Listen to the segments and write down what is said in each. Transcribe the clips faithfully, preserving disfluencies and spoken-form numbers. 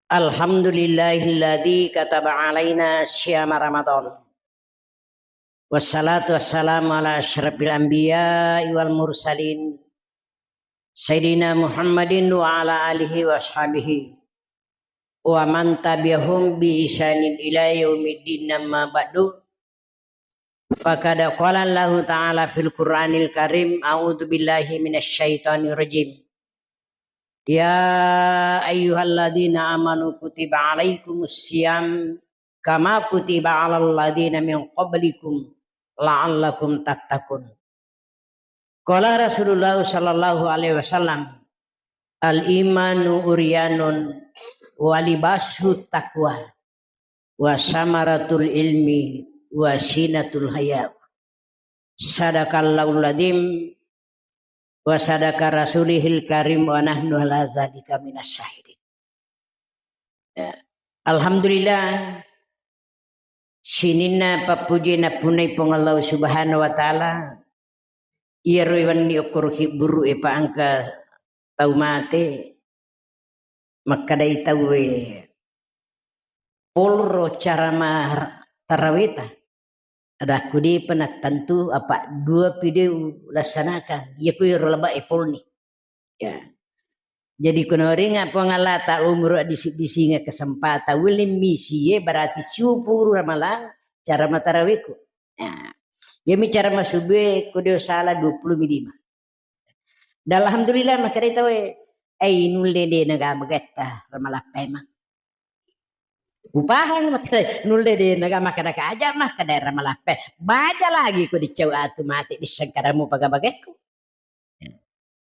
Alhamdulillahilladzi kataba alaina siyama Ramadan. Wassalatu wassalamu ala asyrafil anbiya'i wal mursalin, Sayyidina Muhammadin wa ala alihi wa ashabihi wa man tabi'ahum bi ihsanin ila yaumiddin, amma ba'du. Faqad qala Allahu ta'ala fil Qur'anil Karim, a'udzu billahi minasy syaithanir rajim. Ya ayyuhalladzina amanu kutiba alaikumus siyam kama kutiba alal ladzina min qablikum la'allakum tattaqun. Qala Rasulullah sallallahu alaihi wasallam, "Al-imanu uryanun wa libasuhu taqwa, wa samaratul ilmi wa zinatul haya." Sadaqallahul adzim wa sadaqa rasulihil karim wa nahnu ala zalika minas syahidin. Ya. Alhamdulillah, sininna pappuji nappunnai Puang Allah Subhanahu wa Ta'ala, iyaro wenni okkoro kibburu e pa engka tau mate, makkedai tauwe, "Polro cara ma-, taraweta." Adakku, "Depa nattentu, apa dua pi de ulassanakan. Iya ku iyaro lebba e polni." Ya. Jadi, kunaringa Puang Allah Ta'ala umuru disi-, disinga kesempatan, wili misi e, berarti siupuru ramalang cara mataraweku. Ya. Yami cara masubue, ko de sala dua puluh mi lima. Dan alhamdulillah, makkedai tauwe, "Ai, nulle de naga magetta, ramalappemang." Upahang makkeda, nulle de naga makkeda kaja, makkeda ramalappe. Baja lagi ko dicau atu mate dissengkaramu paga-bagekku.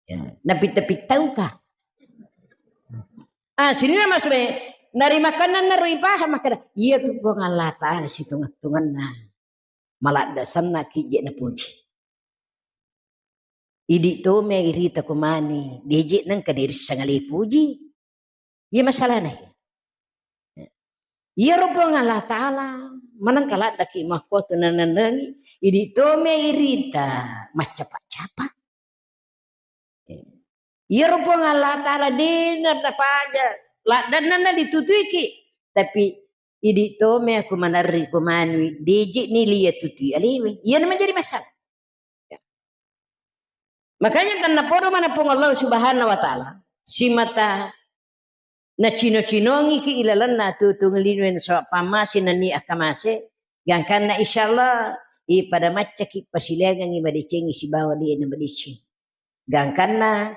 Ya. Napitta-pittauka. Ah, sininna masube, narimakkanna naro ipahang makkeda, iya tu Puang Allah Ta'ala situnget-tungenna. Maladda senna ki je napuji. Idi tome irita kumani, deje nengka dirisseng ale puji. Iya masalahna. Iyaro Puang Allah Ta'ala manengka laddaki makkuatu nanennengi, idi tome irita maccapa-capa. Iyaro Puang Allah Ta'ala de na-, napaja laddanna na ditutuiki, tapi idi tome aku manarri kumani, deje ni lia tutui alewe. Iyana menjadi masalah. Ya. Makanya tennapodo mana Puang Allah Subhanahu wa Ta'ala, simata nacino-cinongiki ilalenna tutung linoe nasaba pammase nenni akkamase, gangkanna insyaallah, i pada maccaki pasilengengi madecengi sibawa de na madeceng. Gangkanna,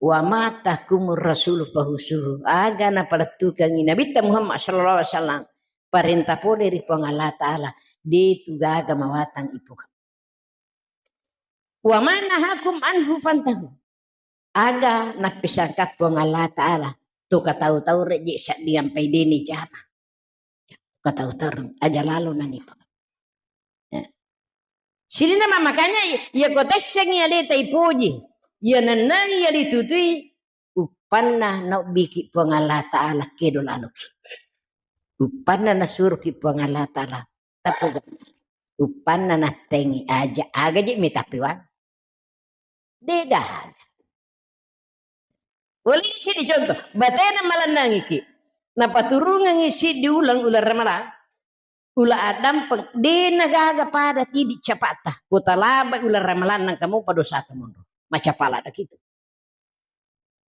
"Wa ma atakumur rasulu fahuzuhu." Aga napalettukangi Nabitta Muhammad sallallahu alaihi wasallam, parenta pole ri Puang Allah Ta'ala, de tu gaga mawatang ipoka. "Wa ma nahakum anhu fantahu." Aga nappisangka Puang Allah Ta'ala, to katau-tau reje saddiang paideni jama. Katau-tau aja lalo nanipa. Ya. Sininna ma-, makanya iya ko tessengi aleta ipoji, iya nennai iya litutui, uppanna naobbiki Puang Allah Ta'ala kedo laloki. Uppanna nasuroki Puang Allah Ta'ala, tapi uppanna nattengi aja, aga je mitapiwang. De gaga. Wali siddi contoh, batena malennangiki. Napaturungengi siddi uleng, uleng ramalang. Ula addampeng, de nagaga pada tidi capata. Kota labai uleng ramalang nangka mopa dosata monro. Macapala dakitu.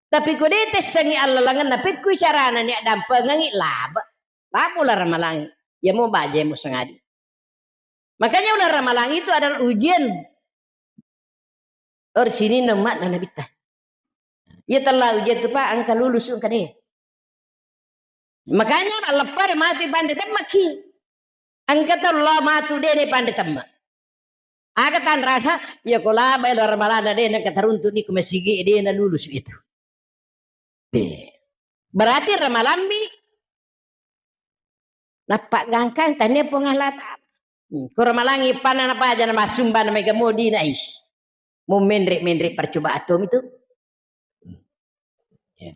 Tapi ko de tessengi allalengenna, pekkui carana ni addampengengi laba. Laba uleng ramalang. Yamo baja mo sengadi. Makanya uleng ramalang itu adalah ujian. Or sininna umma'na Nabitta. Iya tella ujian tu, Pak, engka lulus, engka de. Makanya leppa de matu ipanre temmaki. Engka tau lao matu de na ipanre temma. Aga tanrana, iya ko labai lo ramalana de na kataruntu ni ko masigi de na lulus itu. De. Berarti ramalammi Nappagangkang tania Puang Allah Ta'ala. Hmm, ko ramalangi panna napaja na massumba na mega modi na is. Mo menre-menre percobaan to mitu. Hmm. Ya.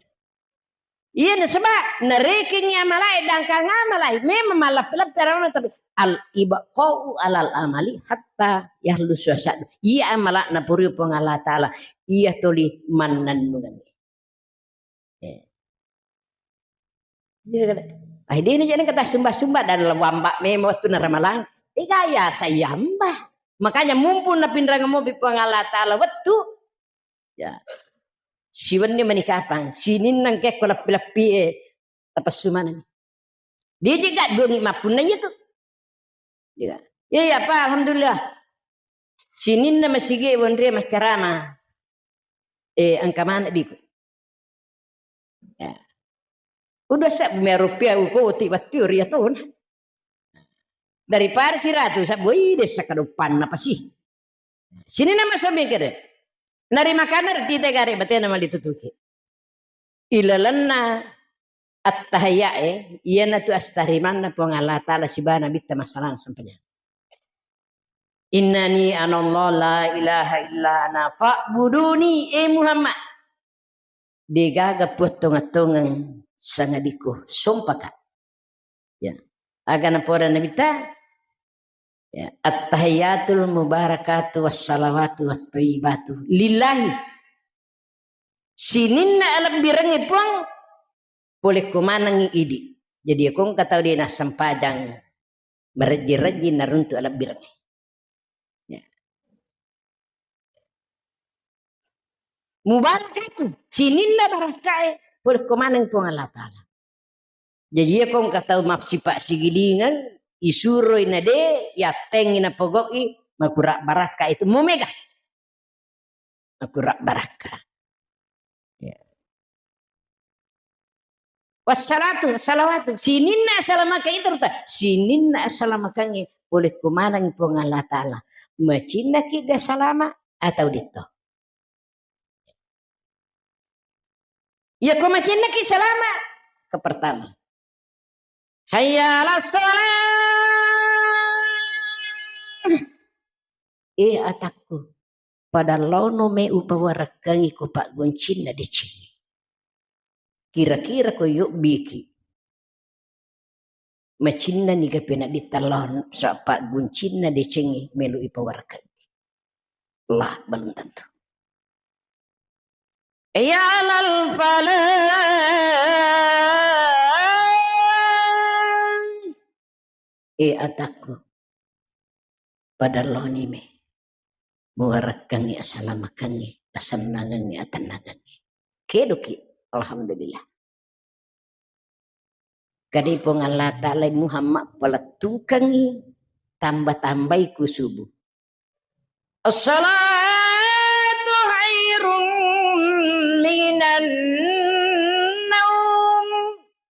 Iya nasaba narekengi amalae dangkang amalae memang malleppe-leppe ramalang, tapi al ibqa'u alal amali hatta yahlusu asadu. Iya amala napuri Puang Allah Ta'ala. Iya toli mannennungenni. Eh. Ai dena jana kata sumba-sumba dan lewamba memo wettu na ramalang. Ega ya sayamba. Makanya mumpung napinrang mopi Puang Allah Ta'ala wettu. Ya. Siwenni mani kapang, sininna engke ko leppi-leppi e tapessu maneng. Dia je gaddungi mappunna iya tu. Iya. Iya, iya, Pak, alhamdulillah. Sininna masigi e wonri maccarama. Eh, engka mana diku. Ya. Udah sa mia rupiah uko ti watti ori atona. Daripada siratu sabbu, ih, dessa kadoppanna pasi. Sininna masomi kede. Narimakana tite gare batena mali tutuki. Ilalenna attahiya'e, iyanatu astarimanna Puang Allah Ta'ala siba Nabitta masalah sempajang. Innani anallah la ilaha illa ana fa'buduni, e Muhammad. Degaga puang tongeng-tongeng sangadiko sompaka. Ya. Aga napoda Nabitta? Ya, attahiyatul mubarakatu wassalawatu watthayyibatu lillahi. Sininna alebbirengnge Puang, pole ko manengngi idi. Jadi, ko engka tau de nassempajang marejji-rejji naruntu alebbirengnge. Ya. Mubarakatu, sininna barakkae, pole ko maneng Puang Allah Ta'ala. Jaji, iya ko engka tau massipa sigilingeng, isuroi na de, yattengngi napogau'i, makura barakka itu mumega. Makura barakka. Ya. Wassalatu, salawatu, sininna asalamakeng itu ruta, sininna asalamakengnge, pole ko maneng Puang Allah Ta'ala. Macinnaki ga salama atau ditto? Iya ko macinnaki salama. Ke pertama. Hayya 'alas shalah. Eh, atakku, pada lono me upawarekkangi ko paggoncinna decengnge. Kira-kira ko yobbiki. Macinnani gape na ditallon, sapa guncinna decengnge melo ipawarekkangi. La, belum tentu. Ya 'alal falah. Eh, atakku, pada loni me muwarekkangngi, asalamakengngi, asennangengngi, atennangengngi. Kedoki, alhamdulillah. Kadai Puang Allah Ta'ala, Muhammad palettukengngi, tamba-tambai ku subuh. As-salatu khairum minan naum.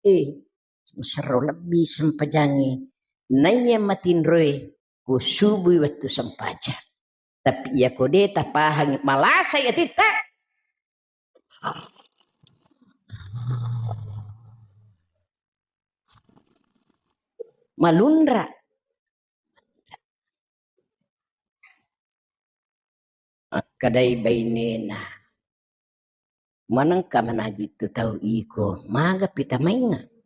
Eh, maserro lebbi sempajangnge. Naiya matinroe, ku subui wettu sempajang. Tapi iya ko de tapahangngi, malasai atitta. Malunra. Akkadai bainena, manengka manaji tu tau iko, magapi tamainga.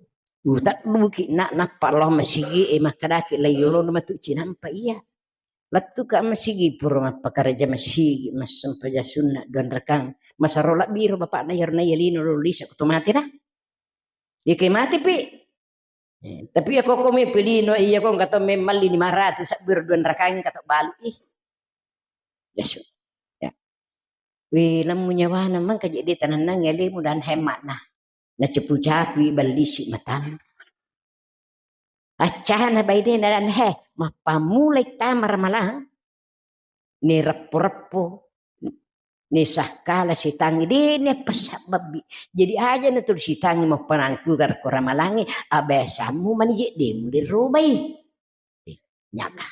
Utadduki na, nappa lao masigi e, makkadaki lai yolona matu cinampa iya. Lettuka masigi, pura mappakaraja masigi, massempajang sunna dua rakang. Masaro labbiro bapakna iyaro naiya lino lo lisa ko to mate na. Ikai mate pi. Eh, tapi iya ko komi pilino, iya ko engka to memmalli lima ratus sabbiro dua rakang engka to balu ih. Yesu. Ya. Wi lemmu nyawana mangka je de tanennang alemu dan hemmakna. Nacapu-capui ballisi matamu. Accana bainena dan he, mappammulai tama ramalang. Ni reppo-reppo, ni sakkala sitangngi, de ni pessabbabbi. Jadi aja na tuli sitangngi mappanangku garo ko ramalangnge, abiasammu mani je de mudirobai. Eh, nyaga.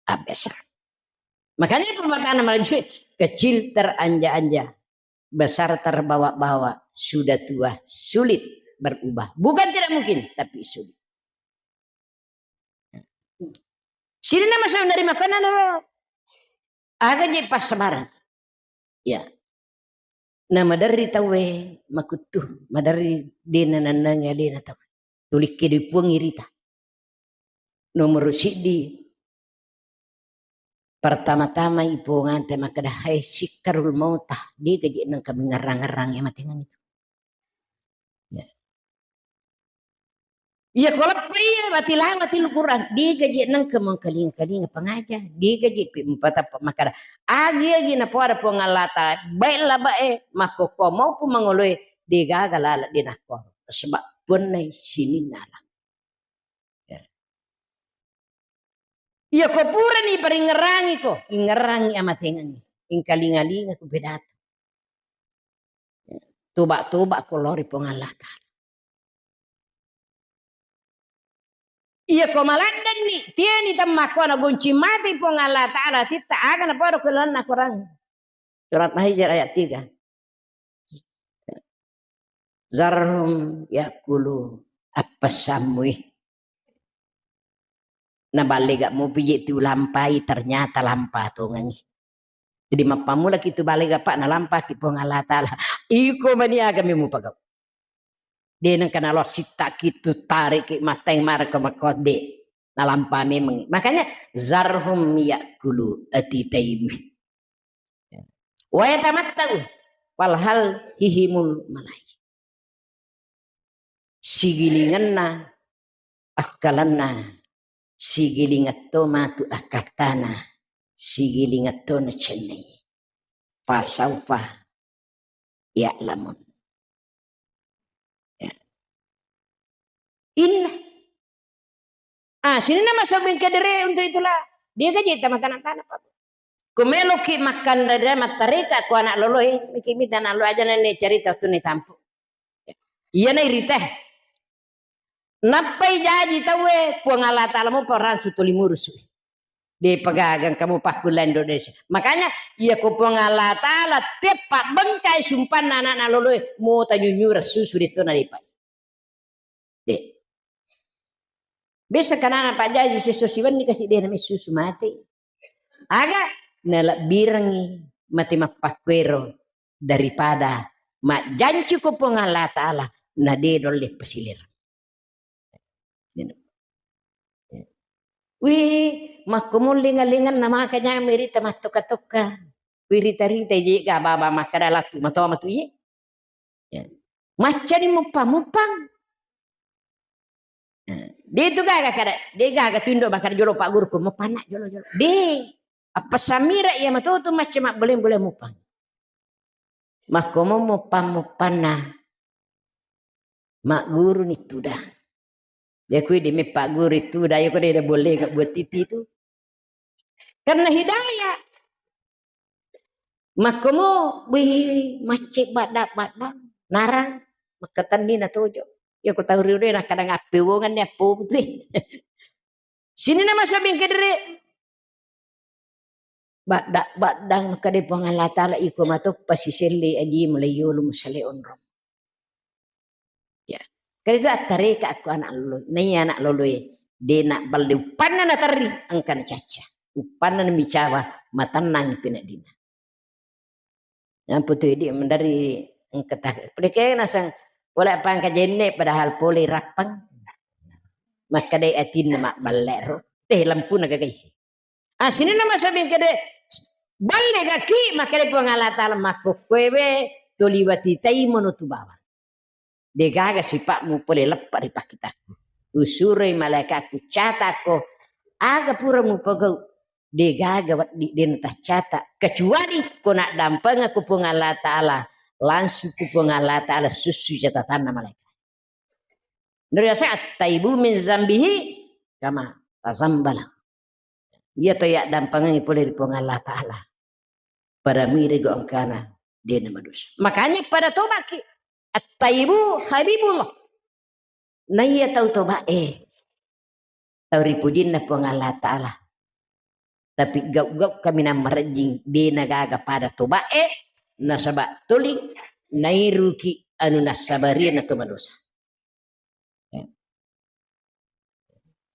Abiasa. Makanya perbuatan malaju kecil teranja-anja, besar terbawa-bawa, sudah tua sulit berubah. Bukan tidak mungkin, tapi sulit. Sininna masa menerima kena dulu. Aga je passabareng. Ya. Na maderri tauwe makuttu, maderri de nanennangi alena tauwe. Tulikke di puang irita. Nomor siddi, pertama-tama ipongante makkeda, "Hai sikkarul mauta, de gaji nengka mengerang-erang ya matengeng itu." Ya. Iya ko leppa iya watilawa til Quran, digaji nengka mengkalinga-kalinga pengaja, digaji pi mupatappa makkada, agi-agi napoada Puang Allah Ta'ala, baik labae, makkokko maupun mangoloe, degaga lala denakkoro. Sebab puannai sininna alam. Ya. Iya ko purani paringerangi ko, ingerangi amatengengi, ingkalinga-linga ko pidato. Toba-toba ko lao ri Puang Allah Ta'ala. Iya ko maladdenni, tiani temmakko na gonci mati Puang Allah Ta'ala, titta aga napoada ko lalenna Quran. Surat Al-Hijr ayat tiga. Zarhum yakulu, appesammui. Naballega mupi je tu lampai, ternyata lampa tongengi. Jadi mappammulaki tu balega pa nalampaki Puang Allah Ta'ala. Iko mani agami mupagau. De nengka nalo sittaki tu tariki matteng mareko makode. Nalampa memang. Makanya zarhum yakulu atitaimi. Wa yatamatta'u falhal hihimul malai. Sigilingenna akkalenna, sigilingetto matu akkattana, sigilingetto nacennai. Fasaufa ya'lamun. Ya. Inna. Ah, sininna masobbing kedere untuk itulah. Dia gaji tama tanah-tanah, Pak. Ko meloki makkandada mattareta ko anak loloe, miki mita anak loloe aja nene cerita tu ni tampu. Iyana irita. Nappai jaji tauwe, Puang Allah Ta'ala mo parang sutuli murusu. De pagagang kamu pakkulla Indonesia. Makanya, iya ko Puang Allah Ta'ala teppa bengkai sumpanna anak loloe, mo tanyunyura susu de tona depa. De. Biasa kanana Pak Jaji sesso siwenni kasi de nami susu mate. Aga nalebbirengi mate mappakkuero daripada majjanci ko Puang Allah Ta'ala na de dolle pasilireng. Wih, makko mullinga-linganna maka nyamai rita mattokka-tokka. Wih, rita-rita je ga baba makkada lattu matoa matu iye. Ya. Maccani muppang-muppang. Nah, de tu gaga kada, de gaga tu indo makkada jolo Pak Guru ko mupanna jolo-jolo. De, appasamira iya matoto macca mabboleng-boleng muppang. Makkomo muppang-muppanna magguru ni tudang. Ya kui de meppaguru tudang, ya ko de bollenga buat titi tu. Karena hidayah. Makkomo, wih, macce badda-badda, narang, makkatenni natojo. Ya ko tau riude nakkadang appewongan ni appo putih. Sini nama sobbing kedere. Badda-baddang makkeda Puang Allah Ta'ala, iko matoppa siselle aji mulai yolo musale onrong. Ya. Kalitu attareka akko anak lolo. Naiya anak loloe, de nabballe uppanna naterri, engka nacacca. Uppanna namicawa, matennang peneddinna. Yang putu idi mendari engka ta-, pole ke naseng, pole pangka jenne padahal pole rappang. Makkedai atinna mabballe ro. Teh lampuna gagai. Ah, sininna masobbing kede, balle gaki, makkeda Puang Allah Ta'ala, makkokkoewe toliwatitai mono tu bawang. Degaga sipa'mu pole leppa ri pakkitakku. Usuroi malaikatku, catakko, aga pura mupogau, degaga weddi de nataccata, kecuali ko naddampengako Puang Allah Ta'ala, langsung tu Puang Allah Ta'ala sussu catatanna malaikat. Nariaseng at-taibu min zambihi kama la zambala. Iya to yaddampengengngi pole ri Puang Allah Ta'ala. Pada mirego engkana dena madosa. Makanya pada tobaki. At-taibu habibullah. Naiya tau toba e, tau ripujinna Puang Allah Ta'ala. Tapi gau-gau kaminang marejjing, dena gaga pada toba e, nasaba tuli nairuki anu nassabari na to madosa. Ya.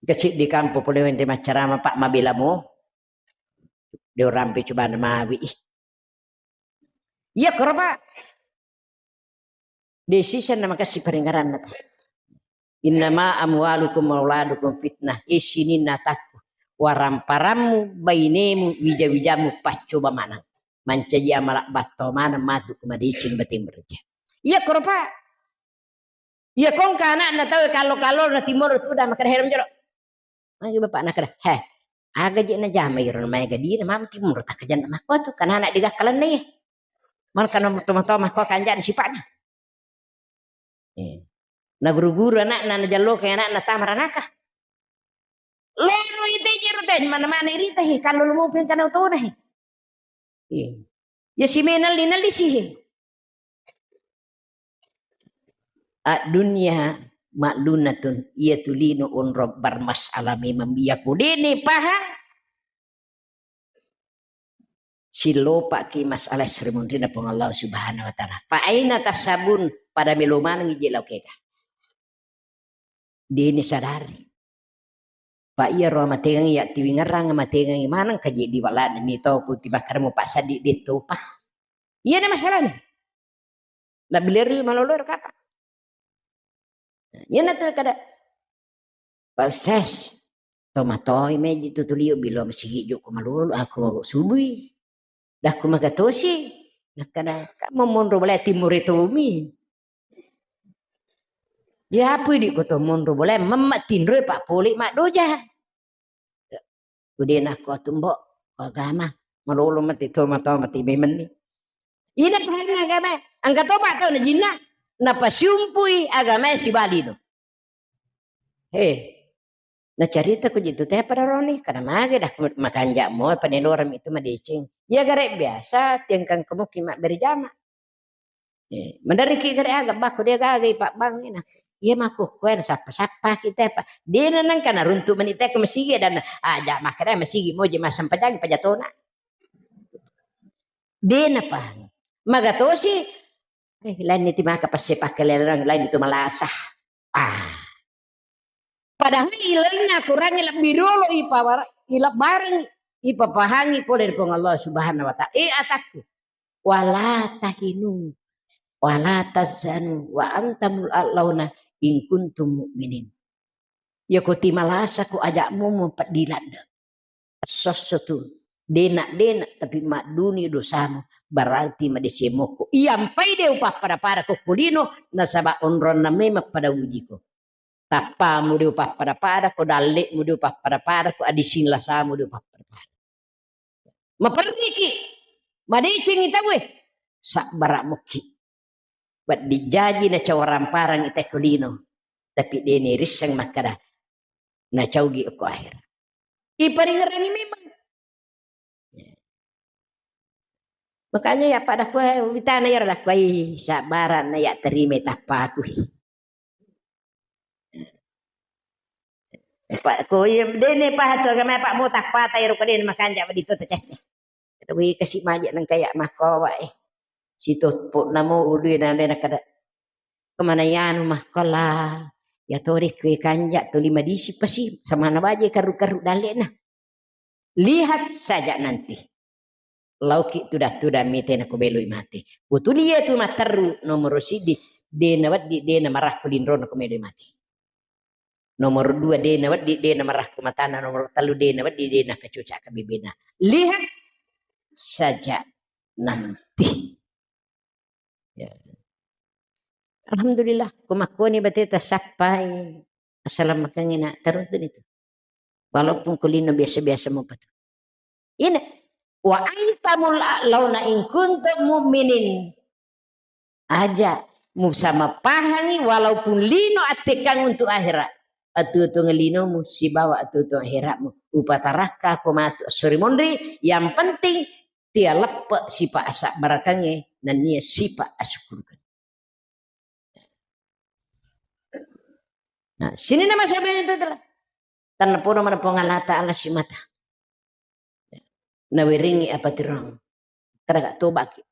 Kecil di kampung pole wenre maccarama, Pak, mabela mo. De urampe cobana mawi. Iya koro, Pak. De siseng na makessing paringeranna ta. Innama amwalukum wa auladukum fitnah. E sininna atakku, waramparammu, bainemu, wija-wijamu paccoba maneng. Mancaji amala batto maneng matu ku madeceng bateng bereja. Iya koro, Pak. Iya kongka ana'na tau kalo-kalo na timoro tuda makkeda, "Herem jolo." Magi bapak nakkeda, "He, aga je najama iro maega dina mama timoro takkajanna makko tu, kana anak digakkalenna ye." Malah kana mato-mato makko kanja'na sipa'na. Eh. Na guru-guru ana'na, na jallokeng ana'na tama ranaka. Loro ite jero te, mana-mana irita he, kalau lumu pintana utona he. Eh. Ya si menal dinalli si he. Ad-dunya ma'lunatun, iya tu lino onrong bermasalah memang, iya ko dene paham, silopaki masalah srimunrina Puang Allah Subhanahu wa Ta'ala. Fa aina tasabun, pada melo maneng je lao kega. Dene sadari. Pa iyaro amatengang ya tiwingerang amatengang maneng kaje di walana ni to ku tibakkara mo passaddi de topa. Iyana masalahna. Nabbileri malolo ero kapa. Iyana tu kada. Pak Ustaz, tomatoi meji tu tulio bilo masigi joko malolo aku subui. Dakku magatosi. Nakkada, "Ka mamonro bale timure tomi." Ya apa idi ko to monro bale mamma tinro pa pole maddoja. Ude nakko atumbo agama malolo mati toma-toma ti memenni. Ina pahanna agama, engka topa tau na jinna, napasiumpui agama sibalino. He, nacarita ko jitu te pada roni, karena mage dah makanja mo panelorang itu madeceng. Ya gare biasa tiangkang kemuki mak berjama. Eh, maderriki gare aga bakko dia gagai pabbang ina. Iya makko koe sappa-sappa kita pa. Dia nang kana runtu meni te ke masigi dan aja makada masigi moje masempajang pajatona. Dena pahang. Magatosi, eh, lain niti maka passe pakkelerang, lain itu malasa. Ah. Padahal ilenna Quran lebbi riolo ipawara-, ilebbareng, ipapahangi pole ri Puang Allah Subhanahu wa Ta'ala. Eh, atakku. Wala tahinu, wala tahzanu, wa antamul a'launa in kuntum mu'minin. Yako timalasa ko aja mumu peddi ladde. Sosso tu, denak-denak tapi madduni dosamu, berarti madeceng mokko. Iyampai de upappada-pada ko kulino, nasaba onronna memang pada ujiko. Tappamu de upappada-pada ko, dalle'mu de upappada-pada ko, adising lasamu de upappada-pada. Maperriki, madecengi tauwe, sabbara mukki. Wedding jaji nacau ramparang ite kulino, tapi de nirisseng makkada nacaugi okko akhirat. Iparingerangi memang. Makanya ya pada kue witana ya pada kue sabaran na ya terima tappaku. Pak ko iya dene paha tu agama Pak mo tappata ero ko dene makanja waddi to tacacca. Wi kasi maje nang kaya makkowa eh. Sitoppo namo ulu na na kada. Kemana yanu makkola. Ya tore kue kanja tuli madisi pasi samana waje karu-karu dalena. Lihat saja nanti. Lauki tuda-tuda mite na kubeloi mate. Kutuli iya tu matteru nomoro siddi, de na weddi, de na marakku linrona kumedoi mate. Nomoro dua, de na weddi, de na marakku matana. Nomoro tellu, de na weddi, de na kacuca kabebena. Lihat saja nanti. Ya. Alhamdulillah, ko makkoni bateta sappai asalamakeng ina teruntu itu. Walaupun kulino biasa-biasa mopa tu. Ina, wa antamul a'launa in kuntum mu'minin. Aja musama pahangi walaupun lino attekang untuk akhirat. Atutung linomu sibawa atutung akhiratmu. Upatarakka ko matu assuri monri, yang penting tia leppe sipa asabbarakangngé nennia sipa asukkurukang. Nah, sininna masabeng itu telah. Tanna podo mana Puang Allah Ta'ala simata. Nawiringi apa tirang. Kada tobaki.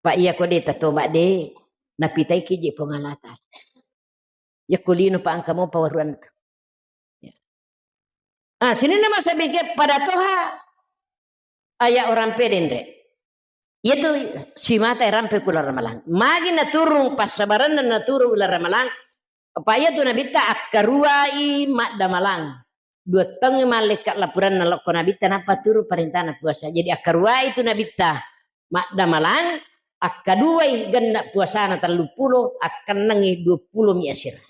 Pak iya ko de tatoba de, napitaiki je Puang Allah Ta'ala. Yakko lino pa engka mopa waruanna tu. Ya. Ah, sininna masabbingke pada toha aya orang pedenre. Iyatu simata rampe ku ula ramalang. Magi naturung passabarenna naturung ula ramalang. Apa iyatu nabitta akkaruai maddamalang. Dua taung malekka lapuranna lokko nabitta nappa turu parentana puasa. Jadi akkaruai tu nabitta maddamalang. akkaduai genna puasana telluppulo, akkennengngi duappulo mi asera.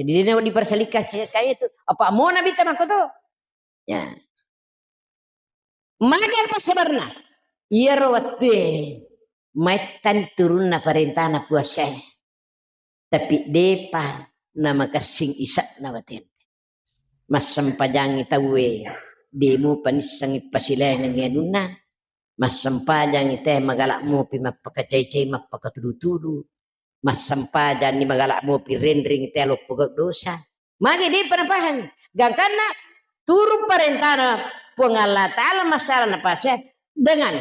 Jadi, de' nawedding diperselikkan sekali itu. Apa mo Nabitta makkoto? Ya. Maga passabarna? Iyaro wettue maettani turunna parentana puasae. Tapi de'pa namakessing isa'na watena. Massempajangngi tauwe, de' mupa nissengngi pasilaingengngi anunna. Massempajangngi te magala' mopi mappakacai-cai, mappakatudu-tudu. Massempajanni magala' mopi renreng te loppo gau' dosa. Magi de'pa napahang. Gangkanna turung parentana Puang Allah Ta'ala masalah napase dengan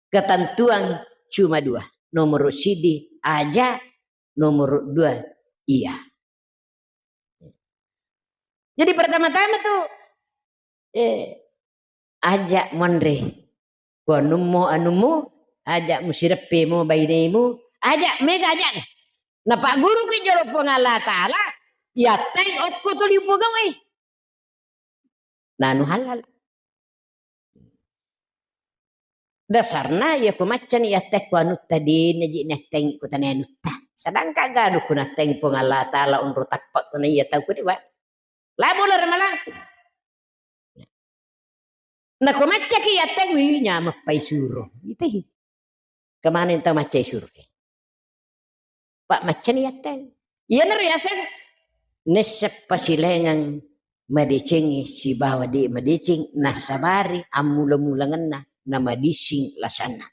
ketentuan cuma dua. Nomor sidi aja, nomor dua iya. Jadi pertama-tama tuh, eh, aja' monre. Ko anummo anummu, aja' musideppe mo bainemu, aja' mega aja'. Napagguruki jolo Puang Allah Ta'ala, yatteng okko tuli upogau'i. Nanu halal. Dasarna iya ko maccani yatteng ko anutta, de' naji' natteng ko tania anutta. Sedangkan ganu ko natteng Puang Allah Ta'ala onro tappa' ko na iya tau ko dewa. Labo lara malang. Nako maccaki yatteng, wi, nyameng pai suro. Itehi. Kemana tau maccai suro? Pak maccani yatteng. Iyanaro yaseng nesseppa silengeng madecengnge sibawa de' madeceng nasabari ammula-mulangenna namadissing lasanna.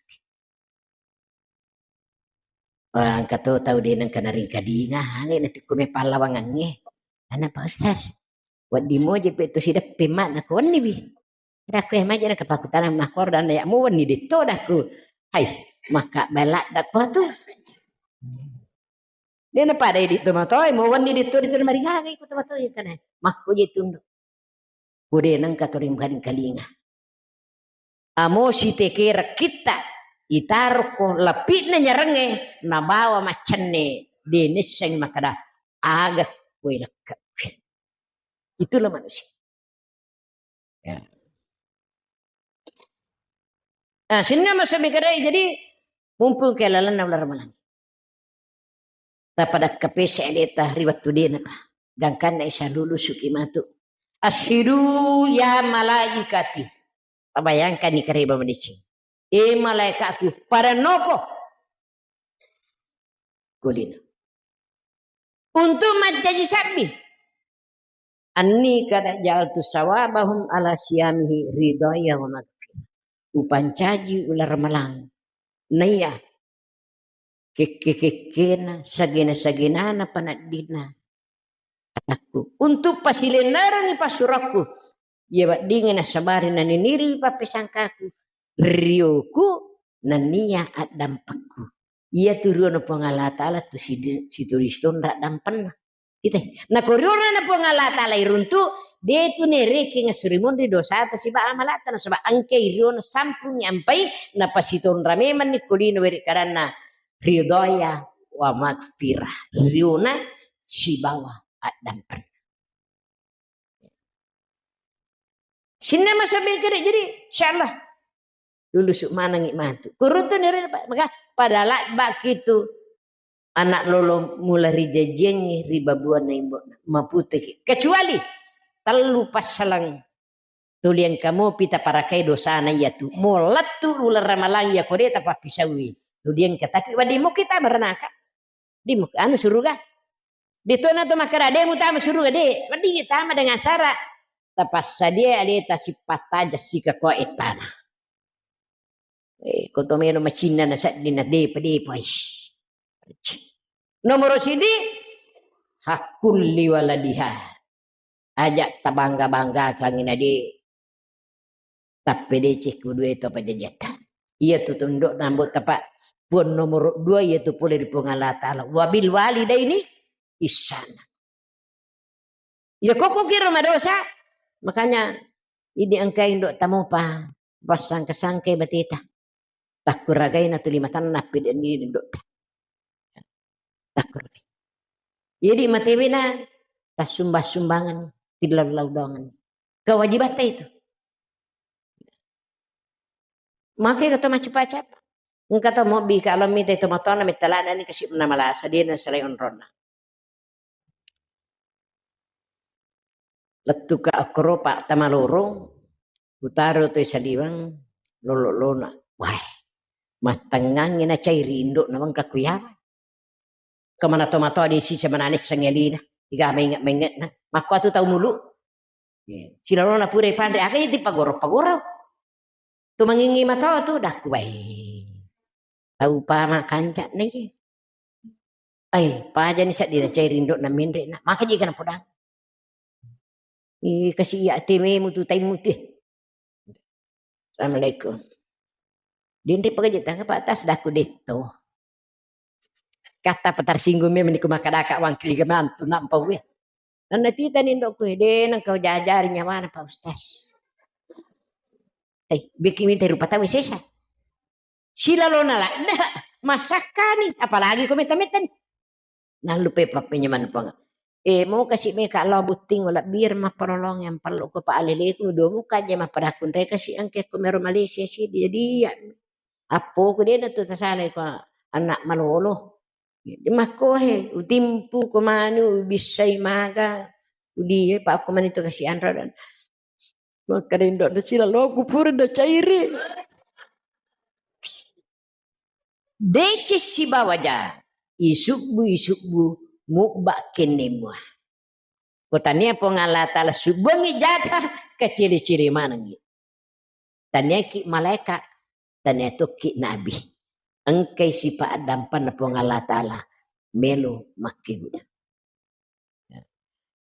Wah, engka to tau de' nengka naringkalinga, ange natikku me pallawangangnge. Ana Pak Ustaz, wedding moje pe to sideppe ma' nako wenni wi. Dakku e maja naka pakutanang makkoro dan ya' mo wenni detto dakku. Hai, maka bela dakku tu. De' napada idi' tomatoa, mo wenni ditto, ditto marigaga iko tomatoa kana. Makko je tundu. Ko de' nengka to ringkaling-kalinga. Amo sitekerekkitta, itarokko lapi'na nyarengnge, nabawa maccenne, de' nesseng makkada, aga koe lekka. Itulah manusia. Ya. Nah, sininna maso mikadai, jadi mumpung ke lalenna uleng ramalang. Tapadakka pese aleta ri wettu denapa. Gangkanna isa lulusuki matu. Ashidu ya malaikati. Tabayangkanni kareba madeceng. E malaikatku, pada noko. Kulino. Untuk mancaji sabbi. Anni kada ja'altu sawabahum ala siyamihi ridhaya wa maghfirah. Upancaji uleng ramalang. Naiya kekke-kekkena, sagena-sagenana, paneddinna atakku. Untuk pasilennerengngi passurakku. Iya weddingnge nasabari naniniriwi pappesangkaku. Rioku nenniya addampekku. Iyatu riona Puang Allah Ta'ala tu sidi-, situli sitonra dampenna. Ite. Nako riona na Puang Allah Ta'ala iruntu, de tu nerekeng assuri monri dosata siba amalata, nasaba engkai riona sampungi ampai, napasitonra memanni kulino weri kadanna ridhaya wa maghfirah. Riona sibawa addampenna. Sininna maso mikiri, jadi insyaallah lulusu manengngi matu. Kuruntu nirina, Pak, maka pada labbaki tu anak lolo mula rijajiangngi ri babuanna imbona. Maputeki. Kecuali tellu passalang tuli engka mopi taparakai dosana iyatu. Mo lettu uleng ramalang iya ko de tapappisaui. Tuli engka, tapi wedding moki tama ranaka. Di mu-, anu suruga. De tona to makkada, de mutama suruga, de. Wedding tama dengan syarat. Tapassadia aleta sippattaja sikakua ettana. Eh, ko to melo macinna na sedding na depa, depa, ish. Nomoro sidi, hakkun li waladiha. Aja tabangga-banggakangngi na de tappedecekku dua to pajajatta. Iya tu tunduk tambut tapa puang nomor dua, iya tu pole ri Puang Allah Ta'ala. Wabil walidaini ihsana. Iya koko kiro madosa, makanya idi engka indo tamopa passangka-sangkai bateta. Takkuragaina tuli matanna pede ni indo. Takkuragai. Jadi matewena tassumbang-sumbangan, tillau-lau doangan. Kewajibatta itu. Makai kata macapa-capa. Engka to mobbi ka lo mita to matona metta ladani kasi na malasa de na selai onronna. Lettuka okkoro pa tama lorong, utaro to saliwang, lolo lona. Wah, mattengngangi na cairi indo na wengka kuyawa. Kemana to matoa di sisi manane sengelina, iga menget-menget na. Makko atu tau mulu. Silalona pura panre, aga iti pagoro-pagoro. Tu mangingi matoa tu, dakku bae. Tau pama kanca na ye. Ai, pajani seddina cairi indo na menre na. Maka jika na podang. Ih, kasi iya tememu tu taimu tu. Assalamualaikum. Denre pagaje tangga Pak Tas, dakku detto. Kata petar singgung memang niku makadaka wangkili mantu nampa we. Nanna tita ni ndokku, de nang kau jajari nyawana Pak Ustaz. Eh, beki minta rupa tahu sesa. Silalona ladde, masakkani, apalagi ko metta-metta ni. Nallupe pappenyameng Puang. Eh, mo kasi meka lao butting, wala bir mapparolong yang perlu ko pa aleleku, domu kaje mappadakku nre kasi angke ko mero Malaysia si dia dia. Appoku dena tu tasalai ko anak malolo. Makkohe, utimpu ko manu, ubissai maga, udie, pa ko mani tu kasi anro dan. Makkeda indo'na, "Silaloku pura nacairi." Deceng sibawa ja, isubbu-isubbu mubba kenne mua. Ko tania Puang Allah Ta'ala subbuangngi jata, kacili-cili manengngi. Taniaki malaeka, tania tokki nabi. Engkai sipa addampanna Puang Allah Ta'ala, melo makkeguna.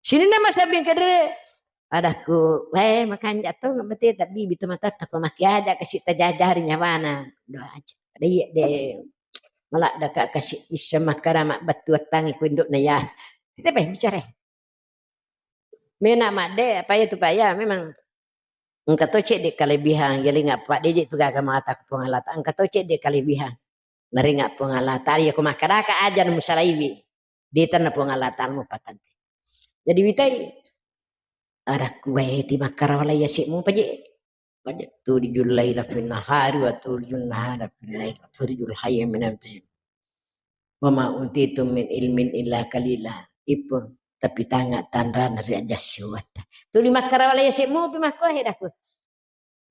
Sininna masabbing kedere, adakku, "Wae, makanja to mate tabbibi to matatta ko makkiaja kasi tajajari nyawana." Doa aja. Ada iya de maladda ka kasi bisa makkara mabbattu wattangi ko indo'na ya. Kita bae bicara. Mena madde, apa itu Pak ya, memang engka to cedde kalebihan, yalinga Pak, deje tu gaga mata ku Puang Allah Ta'ala, engka to cedde kalebihan. Naringa Puang Allah Ta'ala, ya ko makkadaka aja musalaiwi. Detanna Puang Allah Ta'ala mupatante. Jadi witai, adakku wae ti makkara wala yase mupaje. Paja tulijul laila fin nahari wa tulijun nahara fil lail wa tulijul hayya minal mayyit. Wa ma utitum min ilmin illa qalila. Ipun, tapi tanga tanrana ri ajassi watta. Tuli makkara wala yase mupi makko he daku.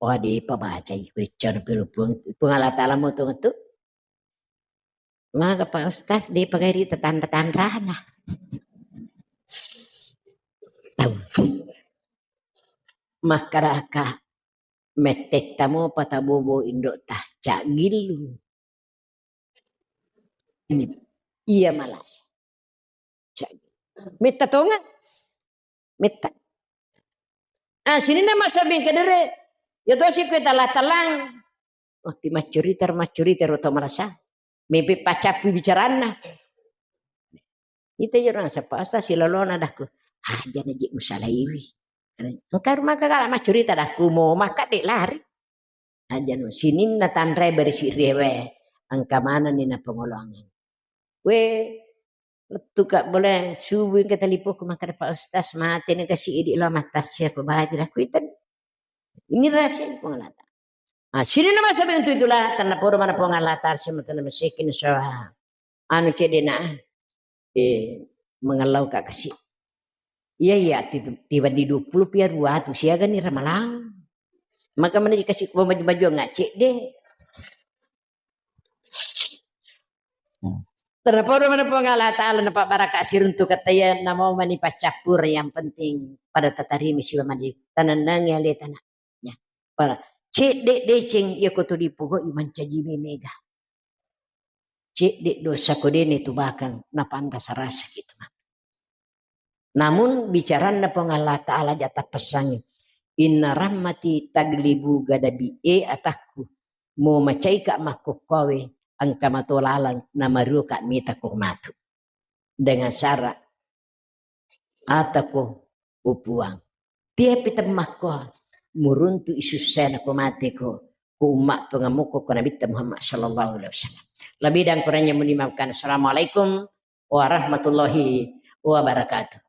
Wa de pa bacai ko iccana pelu Puang, Puang Allah Ta'ala mo tu ngetu. Maga Pak Ustaz, de pagai rita tanra-tanrana. Tau. Makkaraka mettetta mopa tabobo indo'ta, caggillu. Ini iya malasa. Caggillu. Metta tonga. Metta. Ah, sininna masabbing kedere. Ya tosi kue talang-talang. Wati maccurita, maccurita ro to marasa. Mepe pacappu bicaranna. Ita jero nasappa asa silalona dakku. Aja na je musalaiwi. Engka rumah kagala maccurita dakku mo maka de lari. Aja no sininna tanrai berisi riewe. Engka manenni na pengolongan. We, lettuka bole subuh engka talipoku makkeda Pak Ustaz mate ni kasi idi lo matasya ko baji dakku ita. Ini rahasia Puang Allah Ta'ala. Ah, sininna masabbing tu itulah, tanna podo mana Puang Allah Ta'ala, sima tanna masekin soha. Anu cedena, eh, mengelau ka kasi. Iya, iya, ti, tiba di dua puluh pia dua tu siaga ni ramalang. Maka mana kasi ko baju-baju nggak cede. Tanapodo mana Puang Allah Ta'ala, napabbaraka siruntu kataya, namo mani paccappura, yang penting pada tatarimi siwa mani tanennangi ale tana. Ya. Para cedde deceng iya ko to dipogoi mancaji mega. Cedde dosa ko dene tu bakang napanrasa-rasa gitu mah. Namun bicaranna Puang Allah Ta'ala ja tappessangi, "Inna rahmati taglibu gadabi," e atakku, mo macaika makkokkowe, engka mato lalang namaruka mita ko matu. Dengan syarat, atako upuang. Tiapi temmakko muruntu isussena ko mate ko, ko umma tongamoko ko Nabitta Muhammad sallallahu alaihi wasallam. Lebih dan kurangnya muni maafkan. Assalamualaikum warahmatullahi wabarakatuh.